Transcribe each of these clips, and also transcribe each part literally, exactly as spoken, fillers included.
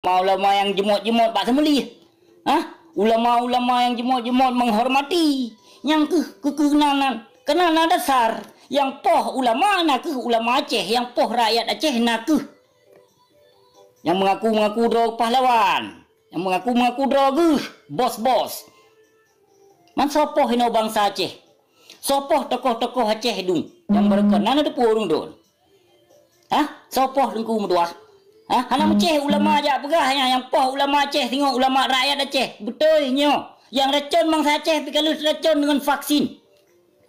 Ulama-ulama nyang jeumot-jeumot bak seumeulih. Hah? Ulama-ulama nyang jeumot-jeumot menghormati. Nyang keuh, keuh, keuh nan, nan. Keunan na dasar. Nyang poh ulama na keuh ulama Aceh. Nyang poh rakyat Aceh na keuh. Nyang mengaku-mengaku droe pahlawan. Nyang mengaku-mengaku droe geuh bos-bos. Man soe poh inoe bansa Aceh? Soe poh tokoh-tokoh Aceh dum nyang beureukat? Na neuteupeue ureuëng droe? Hah? Soe poh Teungku meutuah? Hah? Hana meucéh ulama jak peugah nyan, nyang poh ulama Aceh singoh ulama rakyat Aceh. Beutôi nyoe. Nyang racon bansa Aceh pih ka lheueh racon deungon vaksin.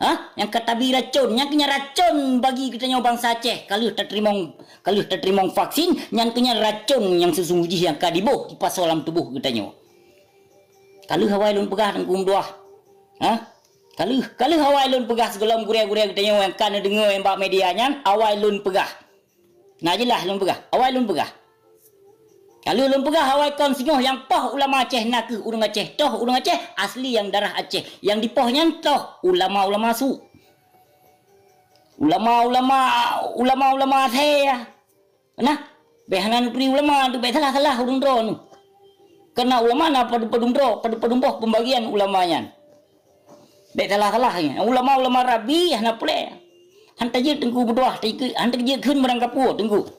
Hah? Nyang ka tabi racon, nyang keuh nyan racon bagi geutanyoe bansa Aceh. Ka lheueh tateurimong, ka lheueh tateurimong vaksin, nyan keuh nyan racon nyang seusungguh jih nyang ka diboh dipasoe lam tuboh geutanyoe. Ka lheueh awai lôn peugah Teungku meutuah. Hah? Ka lheueh, ka lheueh awai lôn peugah sigohlom gurée-gurée geutanyoe nyang ka neudeungoe bak media nyan, awai lôn peugah. Na jeulaih lôn peugah, awai lôn peugah. Ka lheueh lôn peugah awai kon singoh nyang poh ulama Aceh na keuh ureuëng Aceh, toh ureuëng Aceh asli nyang darah Aceh. Nyang dipoh nyan toh ulama-ulama su. Ulama-ulama, ulama-ulama asai ya. Nah, bék hana neuturi ulama tu, bék salah-salah ureuëng droe nu. Keureuna ulama na padum-padum droe, padum-padum boh pembagian ulama nyan. Bék salah-salah nyan. Ulama-ulama Rabbi hana puléh. Han tajeuet Teungku meutuah, han tajeuet kheun barang kapeue Teungku.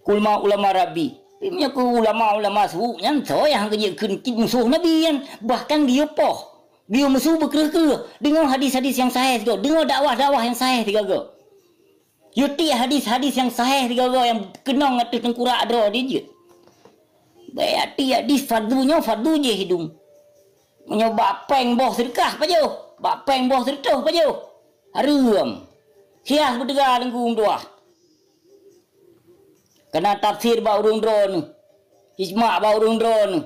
Ulama-ulama Rabbi. Meunyoe keu ulama-ulama su nyan soe nyang han kajeuet kheun cit musoh Nabi nyan. Bahkan geuyue poh. Geuyue musoh beukreueh-kreueh. Deungoe hadis-hadis nyang sahih sigoe. Deungoe dakwah-dakwah nyang sahih sigoe. Yue tiek hadis-hadis nyang sahih sigoe nyang keunong ateueh teungkurak droe dijeuet. Bék tiek hadis fardu nyoe fardu jih dum. Meunyoe bak péng boh seudeukah pajoh, bak péng boh seureutôh pajoh. Hareuem. Siah beuteuga Teungku meutuah. Keureuna tafsir bak ureuëng droe neuh. Ijma bak ureuëng droe neuh.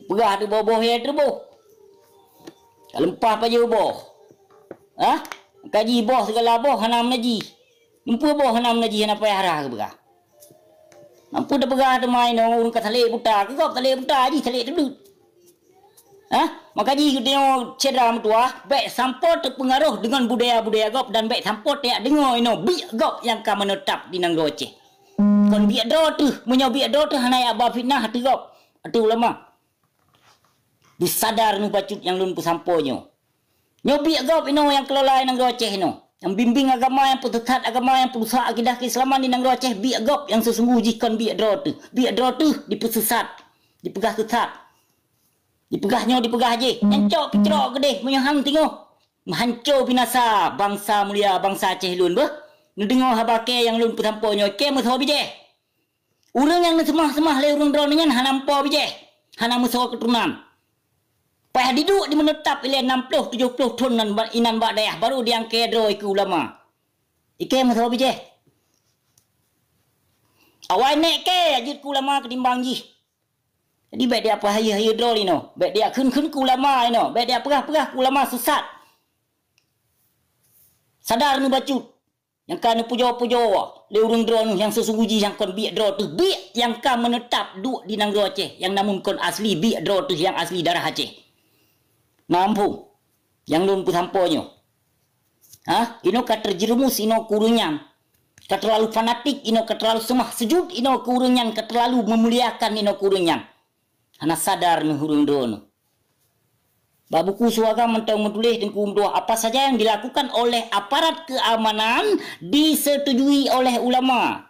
Peugah teuboh-boh ya teuboh. Ka leumpah pajoh boh. Hah? Kaji boh sigala boh hana meunajih. Meunyoe boh hana meunajih hana payah rhah geupeugah. Meunyoe tapeugah teuma inoe ureuëng ka salek buta, keu gob salek buta jih salek teudeut. Hah? Maka jih geutanyoe syedara meutuah, bék sampoe teupeungaroh deungon budaya-budaya gob dan bék sampoe tajak deungoe inoe biek gob nyang ka meunetap di nanggroe Aceh. Kon biek droe teuh, meunyoe biek droe teuh hana jak ba fitnah ateueh gob, ateueh ulama. Beusadar neuh bacut nyang lôn peusampoe nyoe. Nyoe biek gob inoe nyang keulolai nanggroe Aceh inoe. Nyang bimbing agama, nyang peusesat agama, nyang peurusak akidah keislaman di nanggroe Aceh, biek gob nyang seusungguh jih kon biek droe teuh. Biek droe teuh dipeusesat, dipeugah sesat. Dipeugah nyoe, dipeugah jih. Nyang cok peucrok keudeh meunyoe han teungoh. Meuhanco binasa bansa mulia bansa Aceh lôn beuh. Neudeungoe haba kée nyang lôn peusampoe nyoe kée meusoe bijéh. Ureuëng nyang neuseumah-seumah lé ureuëng droeneuh nyan hana meupo bijéh, hana meusoe keuturonan. Payah diduek di meunetap ilée nam ploh tujoh ploh thon nan ba-, inan bak dayah baru diangkée droe keu ulama. Ikée meusoe bijéh. Awai nék kée jeuet keu ulama keutimbang jih. Jadi bék dia peuhayeue-hayeue droe inoe, bék dia kheun-kheun keu ulama inoe, bék dia peugah-peugah keu ulama sesat. Sadar neuh bacut. Nyang ka neupujoe-pujoe lé ureuëng droeneuh nyang seusungguh jih nyang kon biek droe teuh, biek nyang ka meunetap duek di nanggroe Aceh, nyang namun kon asli biek droe teuh nyang asli darah Aceh. Na muphom nyang lôn peusampoe nyoe? Hah? Inoe ka teurjeureumus inoe keu ureuëng nyan. Ka teulalu fanatik inoe, ka teulalu seumah seujut inoe keu ureuëng nyan, ka teulalu meumuliakan inoe keu ureuëng nyan. Hana sadar neuh ureuëng droeneuh. Bak buku Suagam mantong meutuléh Teungku meutuah, apa saja yang dilakukan oleh aparat keamanan disetujui oleh ulama.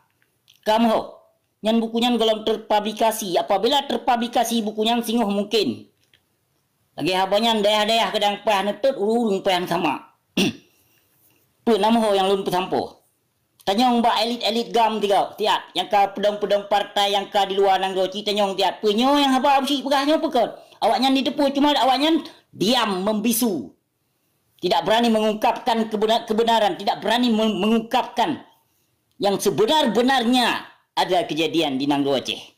Ka meuho. Nyan buku nyan gohlom terpublikasi. Apabila terpublikasi buku nyan singoh mungkin. Lagée haba nyan dayah-dayah kadang payah neutot, ureuëng-ureuëng payah neusamak. Peue na meuho nyang lôn peusampoe? Tanyong bak elit-elit GAM tiga, tiat, nyang ka peudong-peudong partai nyang ka di luwa nanggroe ci tanyong tiat. Peue nyoe nyang haba Abusyik peugah nyoe peue kon? Awaknyan jiteupeue cuma awaknyan diam membisu. Tidak berani mengungkapkan kebena-, kebenaran, tidak berani me-, mengungkapkan yang sebenar-benarnya ada kejadian di nanggroe Aceh.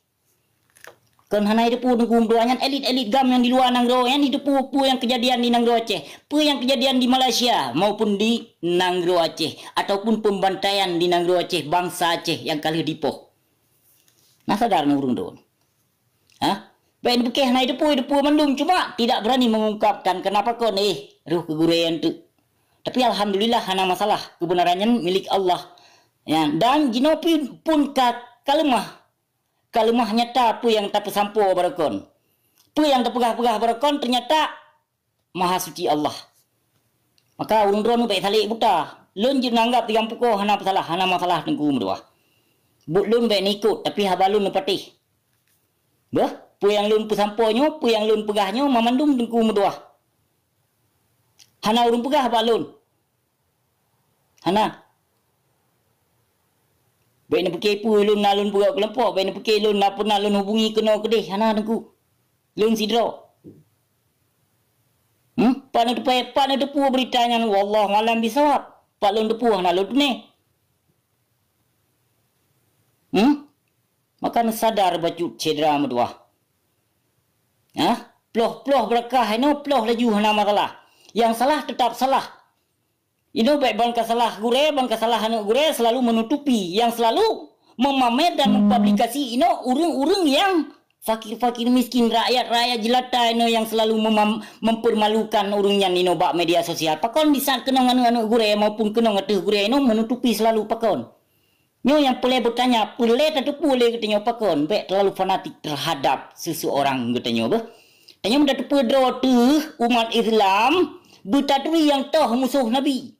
Kon hana jiteupeue Teungku meutuah nyan, elit-elit GAM nyang di luwa nanggroe nyan jiteupeue peue nyang keujadian di nanggroe Aceh, peue nyang keujadian di Malaysia maupun di nanggroe Aceh, ataupun pembantaian di nanggroe Aceh, bansa Aceh nyang ka lheueh dipoh. Na sadar neuh ureuëng droe? Hah? Bék neupiké hana jiteupeue, jiteupeue mandum, cuma tidak berani mengungkapkan. Kenapa kon, eh, roh keu gurée nyan teuk. Tapi alhamdulillah hana masalah, keubeunaran nyan milék Allah. Ya, dan jinoe pi pun ka, ka leumah. Ka leumah nyata peue nyang tapeusampoe baroekon. Peue nyang tapeugah-peugah baroekon teunyata maha suci Allah. Maka ureuëng droeneuh bék salek buta. Lôn jeuet neuanggab tigang pukoe hana peusalah, hana masalah Teungku meutuah. Buet lôn bék neuikot, tapi haba lôn neupatéh. Beuh, peue nyang lôn peusampoe nyoe, peue nyang lôn peugah nyoe, mamandum Teungku meutuah. Hana ureuëng peugah bak lôn. Hana. Bék neupiké peue lôn na lôn peugah keulompok, bék neupiké lôn na pernah lôn hubungi keunoe keudeh, hana Teungku. Lôn sidroe. Hmm? Pat neuteupeue, pat neuteupeue beurita nyan, wallahu a'lam bishawab. Pat lôn teupeue hana lôn tunéh. Hmm? Maka neusadar bacut syedara meutuah. Hah? Ploh-ploh beurakah inoe ploh laju hana masalah. Nyang salah teutap salah. Inoe bék ban ka salah gurée, ban ka salah aneuëk gurée selalu meunutupi, nyang selalu meumamer dan mempublikasi inoe ureuëng-ureuëng nyang fakir-fakir miskin, rakyat-rakyat jelata inoe nyang selalu memam-, mempermalukan ureuëng nyan inoe bak media sosial. Pakon di saat keunong aneuëk-aneuëk gurée maupun keunong ateueh gurée inoe meunutupi selalu pakon? Nyoe nyang peureulée beutanya, peureulée tateupeue lé geutanyoe pakon bék terlalu fanatik terhadap seseorang geutanyoe beuh. Tanyoe meuntateupeue droe teuh umat Islam, beutaturi nyang toh musoh Nabi.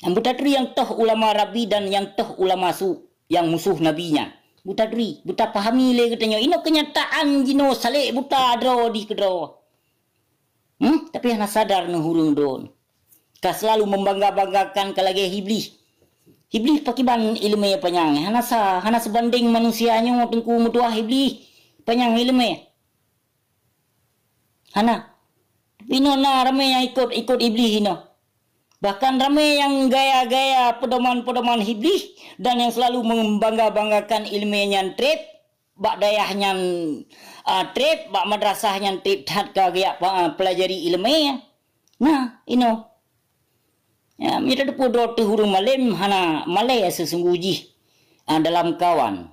Nyang beutaturi nyang toh ulama Rabbi dan nyang toh ulama su, nyang musoh Nabi nyan. Beutaturi, beutapahami lé geutanyoe. Inoe keunyataan jinoe salek buta droe di keudroe. Hmm? Tapi hana sadar neuh ureuëng droe. Ka selalu membangga-banggakan ka lagée Iblih. Iblih pakiban iéleumé panyang, hana sa, hana seubandéng manusia nyoe Teungku meutuah Iblih panyang iéleumé. Hana. Tapi inoe na ramé nyang ikot-ikot Iblih inoe. Bahkan ramé nyang gaya-gaya peudoman-peudoman Iblih dan nyang selalu membangga-banggakan iéleumé nyan treb, bak dayah nyan, a, treb, bak madrasah nyan treb that ka geujak pa-, a, peulajari iéleumé. Nah, inoe. Ya, meunyoe tateupeue droe teuh ureuëng malém hana malée seusunggoh jih, a, dalam kawan.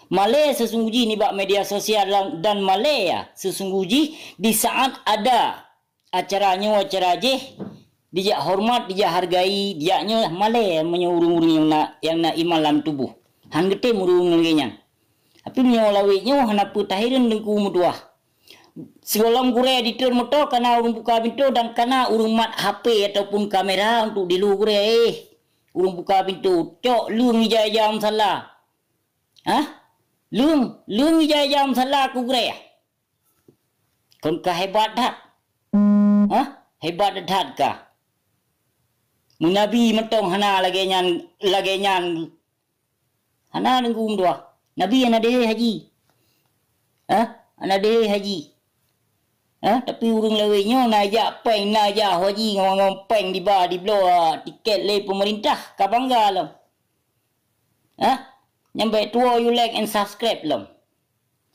Malée seusunggoh jih nibak media sosial dan, dan malée seusunggoh jih di saat ada acara nyoe acara jéh, dijak horeumat, dijak hargai, dijak nyoe malée meunyoe ureuëng-ureuëng nyang na, nyang na iman lam tuboh. Hán geutem ureuëng lagée nyan. Tapi meunyoe lawét nyoe hana peue tahireuen Teungku meutuah. Sigohlom gurée ditreun moto kana ureuëng buka pintoe dan kana ureuëng mat H P ataupun kamera untuk dilue gurée. Eh, ureuëng buka pintoe, cok leueng ija-ija musala. Hah? Leueng, leueng ija-ija musala keu gurée. Kon ka hebat that. Hah? Hebat that ka. Meunabi mantong hana lagée nyan, lagée nyan. Hana Teungku meutuah. Nabi hana deuh haji. Hah? Hana deuh haji. Hah? Tapi ureuëng lawét nyoe na jak péng, na jak haji ngon, ngon péng diba, dibloe tiket lé peumeurintah, ka bangga lom. Hah? Nyang bék tuwoe you like and subscribe lom.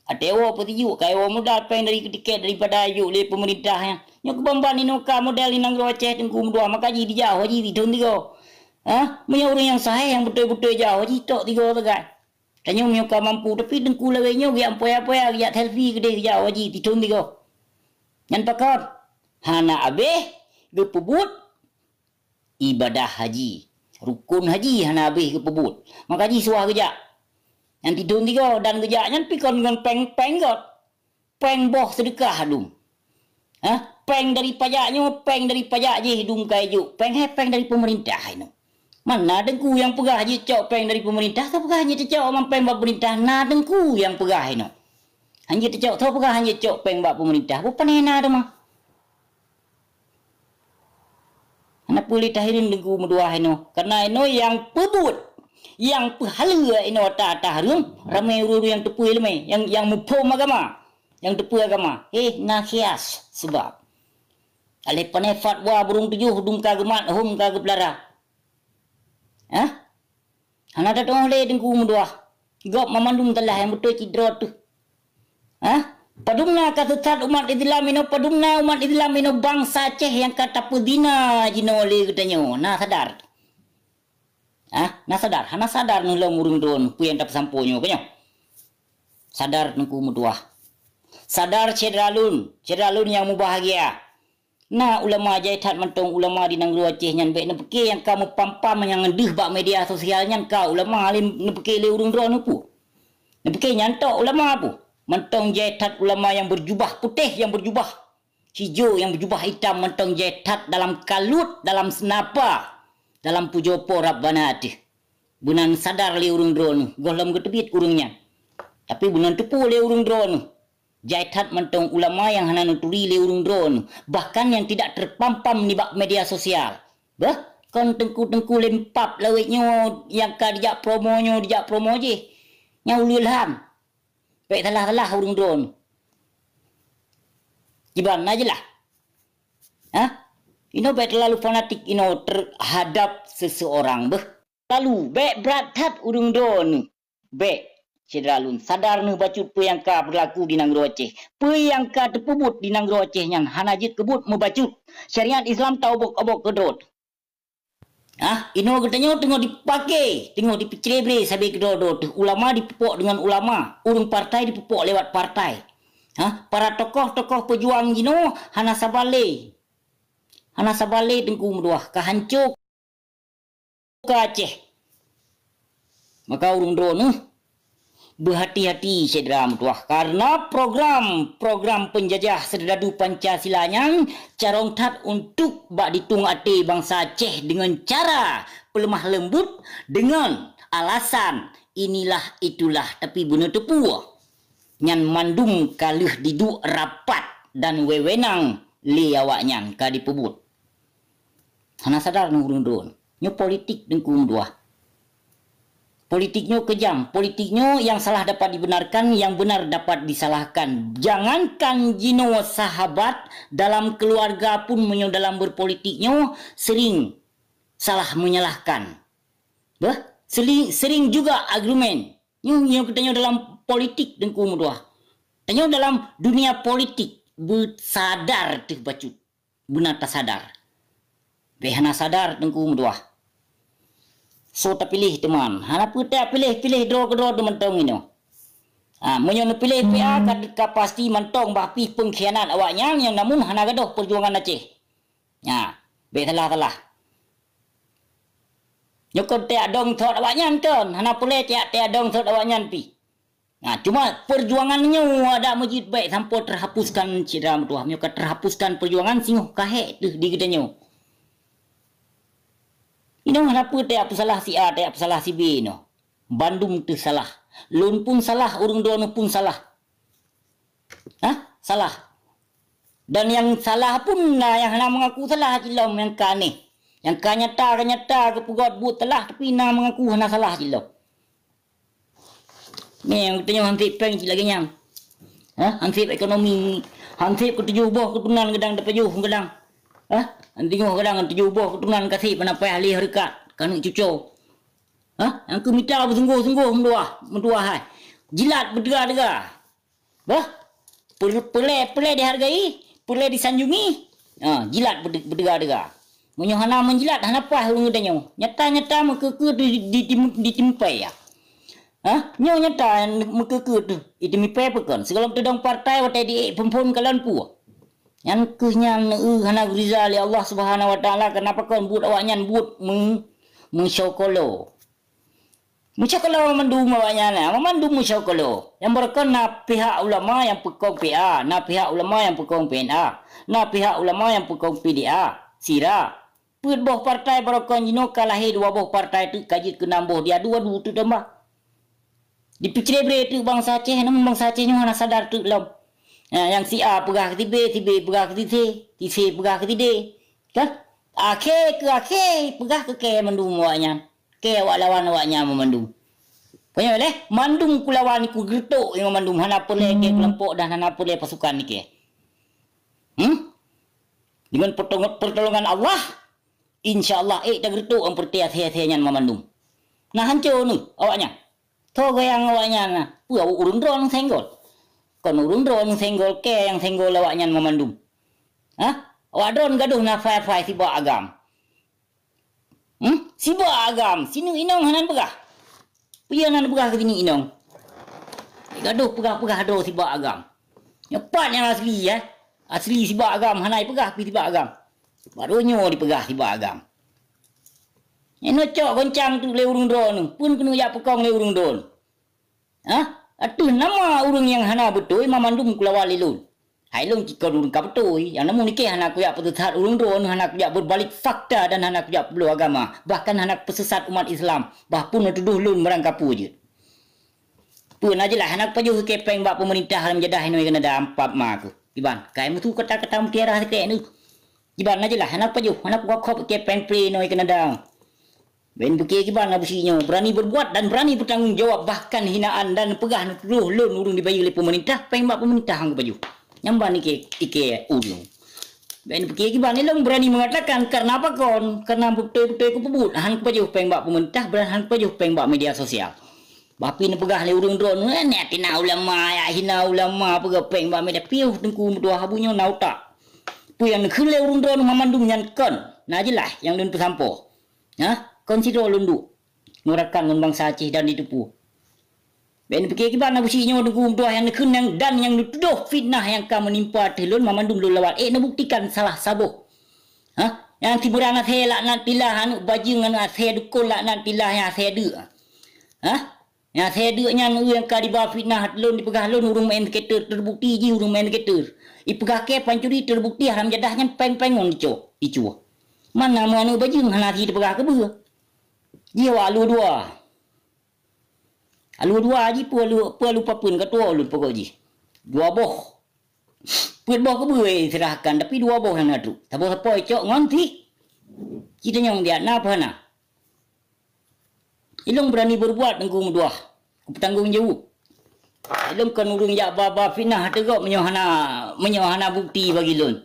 Até woe peusijuek, ka woe modal péng dari tiket daripada jok lé peumeurintah nyan. Nyoe keuban-ban inoe ka model di nanggroe Aceh Teungku meutuah, maka jih dijak haji sithon tiga. Hah? Meunyoe ureuëng nyang sahé nyang beutôi-beutôi jak haji tok tiga sagai. Tanyoe meunyoe ka mampu, tapi Teungku lawét nyoe geujak poya-poya, geujak selfie keudeh geujak haji sithon tiga. Nyan pakon? Hana abéh geupeubuet ibadah haji. Rukon haji hana abéh geupeubuet. Maka jih suah geujak. Nyan sithon tiga dan geujak nyan pi kon ngon péng-péng göt. Péng boh seudeukah dum. Hah? Péng dari pajak nyoe, péng dari pajak jih dum ka ijok. Péng hai péng dari peumeurintah inoe. Mana Teungku nyang peugah jicok péng dari peumeurintah, ka peugah jicok lam péng bak peumeurintah, na Teungku nyang peugah inoe. Hana jicok, tho peugah hana jicok péng bak peumeurintah, beupané na teuma. Hana peue lé tahireuen Teungku meutuah inoe, kareuna inoe nyang peubuet, nyang peuhaleue inoe ata-ata hareuem, ramé ureuëng-ureuëng nyang teupeue iéleumé, nyang, nyang muphom agama, nyang teupeue agama. Eh, na khias seubab. Aleh pané fatwa burông tujoh dum ka geumat, hom ka geupeulara. Hah? Hana tatu'oh lé Teungku meutuah. Gob mamandum teulah nyang beutôi cit droe teuh. Hah? Padum na ka seusat umat Islam inoe, padum na umat Islam inoe bansa Aceh nyang ka tapeuzina jinoe lé geutanyoe. Na sadar? Hah? Na sadar? Hana sadar neuh lom ureuëng droen peue nyang tapeusampoe nyoe keu nyoe? Sadar Teungku meutuah. Sadar syedara lôn, syedara lôn nyang mubahgia. Na ulama jai that mantong ulama di nanggroe Aceh nyan bék neupiké nyang ka meupam-pam nyang deuh bak media sosial nyan ka ulama lé neupiké lé ureuëng droeneuh peue. Neupiké nyan tok ulama peue? Mantong jai that ulama nyang beujubah putéh, nyang beujubah hijô, nyang beujubah itam, mantong jai that dalam kalut, dalam seunapa, dalam pujoe Po Rabbana teuh. Beunan sadar lé ureuëng droeneuh, gohlom geuteubiet ureuëng nyan. Tapi beunan teupeu lé ureuëng droeneuh. Jai that mantong ulama nyang hana neuturi lé ureuëng droeneuh, bahkan nyang tidak terpampang nibak media sosial. Beuh, kon teungku-teungku lempap lawét nyoe nyang ka dijak promo nyoe, dijak promo jih. Nyang ulôn lham. Bék salah-salah ureuëng droeneuh. Kiban na jeulaih. Hah? Inoe bék terlalu fanatik inoe terhadap seseorang beuh. Lalu, bék brat that ureuëng droeneuh. Bék, syedara lôn, sadar neuh bacut peue nyang ka beurlaku di nanggroe Aceh. Peue nyang ka teupeubuet di nanggroe Aceh nyan hana jeuet keubuet meubacut. Syariat Islam taobok-obok keudroe teuh. Ah, inoe geutanyoe teungoh dipaké, teungoh dipeucré-bré sabe keudroe-droe teuh. Ulama dipeupok deungon ulama, ureuëng partai dipeupok lewat partai. Hah, para tokoh-tokoh peujuang jinoe hana saban lé. Hana saban lé teungku meutuah, ka hanco ka Aceh. Maka ureuëng droeneuh, beuhati-hati syedara meutuah, karena program-program peunjajah seudeudadu Pancasila nyan carông that untuk bak ditueng até bansa Aceh deungon cara peuleumah leumbut, deungon alasan inilah itulah, tapi beuneuteupeu nyan mandum ka lheueh diduek rapat dan wewenang lé awaknyan ka dipeubuet. Hana sadar nyoe ureuëng droen. Nyoe politik teungku meutuah. Politik nyoe keujam. Politik nyoe yang salah dapat dibenarkan, yang benar dapat disalahkan. Jangankan jinoe sahabat, dalam keluarga pun meunyoe dalam berpolitik nyoe sering salah menyalahkan. Beuh, sering, sering juga argumen. Nyoe, nyoe geutanyoe dalam politik teungku meutuah. Tanyoe dalam dunia politik beusadar teuh bacut. Beuna tasadar. Bék hana sadar teungku meutuah. Soe tapiléh teuma, hana peue tapiléh-piléh droe keudroe teuh mantong inoe. Ha, meunyoe neupiléh P A ka, ka pasti mantong bah pih peungkhianat awaknyan nyang namun hana gadôh peujuangan Aceh. Ha, bék salah-salah. Nyoe kon tajak dong thot awaknyan kon, hana peureulée tajak, tajak dong thot awaknyan pih. Nah, cuma peujuangan nyoe adak meujeuet bék sampoe teuhapuskan syedara meutuah. Meunyoe ka teuhapuskan peujuangan singoh ka hék teuh di geutanyoe. Inoe hana peue tajak peusalah si A, tajak peusalah si B inoe. Bandum teuh salah. Lôn pun salah, ureuëng droeneuh pun salah. Hah? Salah. Dan nyang salah pun na nyang hana meungaku salah cit lom nyang ka aneh. Nyang ka nyata, ka nyata geupeugét buet salah tapi na meungaku hana salah cit lom. Nyoe geutanyoe hanseb péng cit lagée nyan. Hah? Hanseb ekonomi, hanseb keutujoh boh keuturonan gadang tapajoh gadang. Hah? Geutanyoe gadang tujoh boh keuturonan ka seb hana payah lé hareukat, keuneuk cuco. Hah? Nyang keu mita beusunggoh-sunggoh meutuah, meutuah hai. Jilat beuteuga-teuga. Bah, peureulee-peureulee dihargai, peureulee disanjungi. Ha, jilat beuteuga-teuga. Meunyoe hana meujilat, hana paih ureuëng geutanyoe. Nyata-nyata meukeue-keue di, di, di, ditimpai ya. Ha? Nyoe nyata meukeue-keue teuh. Itimpai peue kon? Sigohlom teudong partai watée di phon-phon kalon peue. Nyan keuh nyan, eu, hana geuriza lé Allah Subhanahu wa Taala, keunapa kon buet awaknyan buet meu-, meusyokolo. Meusyokolo mandum awaknyan, eh, mandum meusyokolo. Nyang beurukon na pihak ulama nyang peukong P A, na pihak ulama nyang peukong P N A, na pihak ulama nyang peukong P D A, sira. Peuet boh partai beurukon jinoe ka lahé dua boh partai teuk ka jeuet keu nam boh, diadu-adu teuk teuma. Dipeucré-bré teuk bansa Aceh, namun bansa Aceh nyoe hana sadar teuk lom. Ha, nyang si A peugah keu si B, si B peugah keu si C, si C peugah keu si D. Kan? Akhé keu akhé peugah keu kée mandum awaknyan. Kée awak lawan awaknyan mandum. Panyang lé, mandum kulawan kugeureutok nyoe mandum, hana peureulée kée keulompok dan hana peureulée pasukan nike. Hmm? Dengan pertolong-, pertolongan Allah, insya Allah ék tageureutok ngon peureuté asée-asée nyan mandum. Nah, hanco neuh awaknyan. Tho goyang awaknyan na. Peue ureuëng droeneuh senggol? Kon ureuëng droeneuh senggol, kée nyang senggol awaknyan mandum. Hah? Awak droeneuh gadoh na fai-fai sibak agam. Hmm? Sibak agam, sineuk inong hana peugah. Peue hana peugah keu sineuk inong? Gadoh peugah-peugah droe sibak agam. Nyoe pat nyang asli, eh? Asli sibak agam hana jipeugah pih sibak agam. Baru nyoe dipeugah sibak agam. Nyoe cok goncang teuk lé ureuëng droeneuh, pun keuneuk jak peukong lé ureuëng droeneuh. Hah? Ateueh nama ureuëng nyang hana beutôi, mamandum keulawan lé lôn. Hai lôn cit kon ureuëng ka beutôi, nyang namun ikée hana kujak peuteusat ureuëng droeneuh, hana kujak beubalik fakta dan hana kujak peubloe agama, bahkan hana peusesat umat Islam, bah pun neutudoh lôn barang kapeue jeuet. Peue na jeulaih hana kupajoh ikée péng bak peumeurintah lam jadah inoe keuneuk da ampat ma keuh. Kiban, kai meusu kata-kata mutiara sikrék neuh. Kiban na jeulaih hana kupajoh, hana kukokhop ikée péng pré inoe keuneuk da. Bèk neupiké kiban Abusyik nyoe, beurani beurbuat dan beurani peutanggong jawab, bahkan hinaan dan peugah neutudoh lôn ureuëng dibayeue lé peumeurintah, péng bak peumeurintah han kupajoh. Nyan ban ikée, ikée ulôn. Bèk neupiké kiban ilôn beurani meungatakan, kareuna pakon? Kareuna beutôi-beutôi kupeubuet, han kupajoh péng bak peumeurintah, beurani han kupajoh péng bak media sosial. Bah pih neupeugah lé ureuëng droeneuh, "Eh, nyan tina ulama, ya hina ulama, peugah péng bak media." Piôh Teungku meutuah, abu nyoe na utak. Peue nyang neukheun lé ureuëng droeneuh mamandum nyan kon, na jeulaih nyang lôn peusampoe. Hah? Kon sidroe lôn duek ngon rakan ngon bansa Aceh dan di Teupue. Bèk neupiké kiban Abusyik nyoe Teungku meutuah nyang neukheun nyang dan nyang neutudoh fitnah nyang ka meunimpa ateueh lôn mamandum lôn lawan. Ék neubuktikan salah saboh. Hah? Nyang sibeurang asèe laknatillah, aneuk bajeueng, aneuk asèe dukon laknatillah nyang asèe deuk. Hah? Nyang asèe deuk nyan ureuëng nyang ka jiba fitnah lôn, jipeugah lôn ureuëng maén skater, teubukti jih ureuëng maén skater. Jipeugah kée pancuri, teubukti lam jadah nyan péng-péng ngon jico-, jicuah. Mana meu aneuk bajeueng hana sit jipeugah keubeue. Jih awak alue dua. Alue dua jih peue alue, peue alue papeuen ka tuwoe lôn pokok jih. Dua boh. Peuet boh keubeue serahkan, tapi dua boh nyang na trok. Saboh sapoe cok ngon si. Ci tanyong biak na peue hana. Ilôn beurani beurbuat Teungku meutuah. Kupeutanggong jaweueb. Ilôn kon ureuëng jak ba-ba fitnah ateueh gob meunyoe hana, meunyoe hana bukti bagi lôn.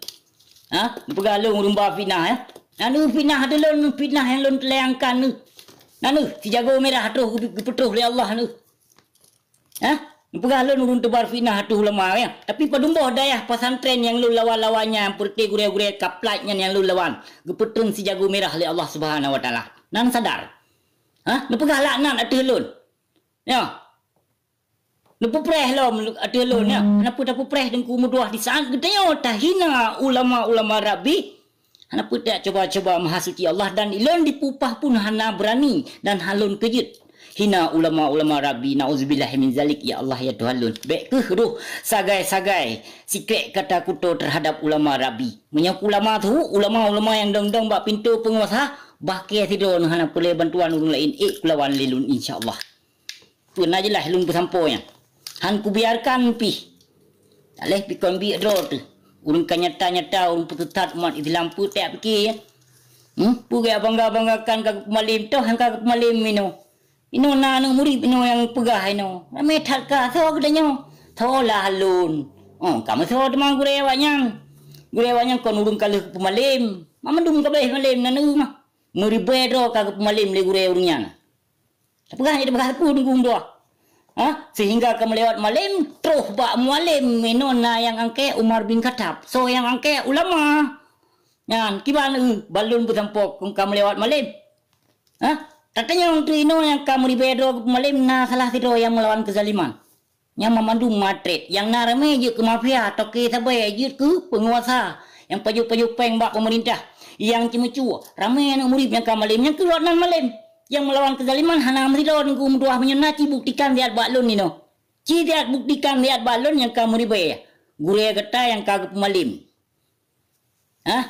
Ha? Neupeugah lôn ureuëng ba fitnah, ya? Na neuh fitnah ateueh lôn, fitnah nyang lôn teulayangkan neuh. Na neuh sijagoe mirah troh geu-, geupeutroh lé Allah neuh. Ha? Neupeugah lôn ureuëng teubar fitnah ateueh ulama, ya? Tapi padum boh dayah pesantren nyang lôn lawan-lawan nyan, peureuté gurée-gurée kaplait nyan nyang lôn lawan, geupeutrön sijagoe mirah lé Allah Subhanahu wa Taala. Nan sadar. Ha? Neupeugah laknat ateueh lôn. Ya. Neupeupreh lom ateueh lôn, ya. Hana peue tapeupreh Teungku meutuah di saat geutanyoe tahina ulama-ulama Rabbi. Hana peue tacuba-cuba Mahasuci Allah dan ilôn dipeupah pun hana beurani dan han lôn keujeuet hina ulama-ulama Rabbi. Nauzubillahi min zalik, ya Allah, ya Tuhan lôn. Bèk keuh roh sagai-sagai sikrék kata kuto teuhadap ulama Rabbi. Meunyoe ulama teuhu, ulama-ulama nyang dong-dong bak pintoe peunguasa, bah kée sidroe neuh hana peureulée bantuan ureuëng laén, ék kulawan lé lôn, insya Allah. Peue na jeulaih lôn peusampoe nyan. Han kubiarkan pih. Taleh pih kon biek droe teuh. Ureuëng ka nyata-nyata ureuëng peuteusat umat Islam, peue tak piké, ya? Hmm? Peue geubangga-banggakan ka geupeumalém, toh nyang ka geupeumalém inoe. Inoe na aneuk murit inoe nyang peugah inoe. Ramé that ka, soe geutanyoe? Soe lah lôn. Oh, ka meusoe teuma gurée awaknyan. Gurée awaknyan kon ureuëng ka lheueh geupeumalém. Mamandum ka beumalém na neuh mah. Meuribée droe ka geupeumalém lé gurée ureuëng nyan. Tapeugah nyan tapeugah teupeu Teungku meutuah. Ha? Sehingga ka meulewat malém, troh bak mualém, inoe na nyang angkée Umar bin Khattab. Soe nyang angkée? Ulama. Nyan, kiban, eu, ban lôn peusampoe keu ka meulewat malém. Ha? Tatanyong teuh inoe nyang ka meuribée droe geupeumalém na salah sidroe nyang meulawan keuzaliman. Nyang mamandum matrét, nyang na ramé jeuet keu mafia, toke sabai jeuet keu peunguasa, nyang pajoh-pajoh péng bak peumeurintah, nyang ceumeucue, ramé aneuk murit nyang ka malém, nyang keu lôn nan malém. Nyang meulawan keuzaliman hana meusidroe Teungku meutuah, meunyoe na ci buktikan siat bak lôn inoe. Ci siat buktikan siat bak lôn nyang ka meuribée, gurée gata nyang ka geupeumalém. Hah?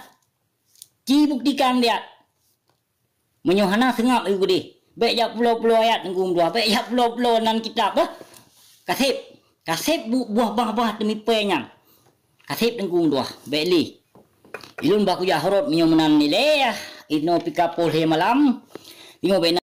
Ci buktikan siat. Meunyoe hana seungab ayue keudeh, bèk jak pulo-pulo ayat Teungku meutuah, bèk jak pulo-pulo nan kitab, bah. Kaseb, kaseb bu-, buah bah-bah teumipée nyan. Kaseb Teungku meutuah, bèk lé. Ilôn bah kujak horot meunyoe meunan ilée, inoe pih ka poh lhée malam. Ingat bèk na